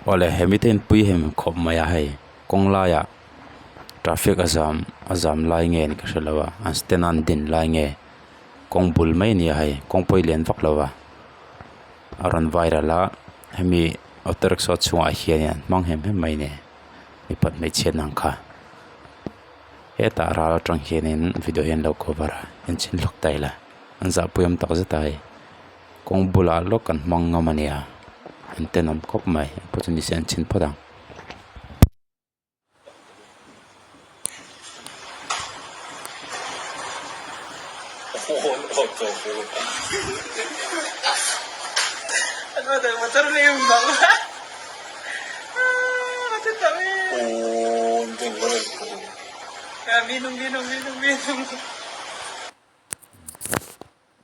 Awle hemi te inpui hem khawp mai a hei kawng laiah traffic a zam a zam lai nge ni ka hre lo a an stand a an din lai nge kawng bul mai a ni a hei kawng pawh hi lian vak lo a a rawn viral a hemi auto rickshaw chhungah hian an hmang hem hem mai a ni mipat hmeichhia ang kha hetah ral atang hianin video hi an lo cover a enchhin hlawk ta ila an zahpui awm tak zet a hei. Kawng bulah lawk an hmang ngam a nia an tenawm khawp mai pawh chu nise an chhin phawt ang.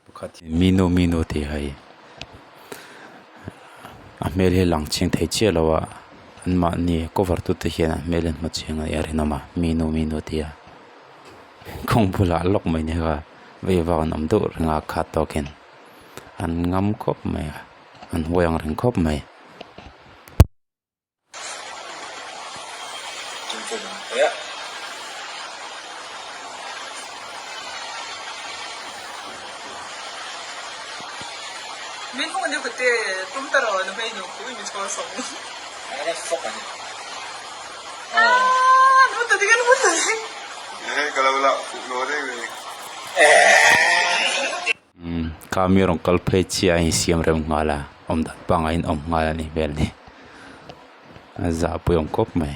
Pakhat hi minu minu tih hei a hmel hi a lang chiang thei chiah lo a an mahni cover tu te hian a hmel an hmu chiang a nih a rinawm a minu minu tih a kawng bulah lawk mai ni kha vei vak an awm deuh reng a khat tawkin an ngam khawp mai a an huai ang reng khawp mai. 민호 근데 그때 좀 따라와는 회의 놓고 이미 좋았어. 아, 너무 되게 너무 Umm kha mi rawn kal phei chiah a insiam reuh nghal a awm dan pangaiin awm nghal a nih hmel a ni a zahpui awm khawp mai.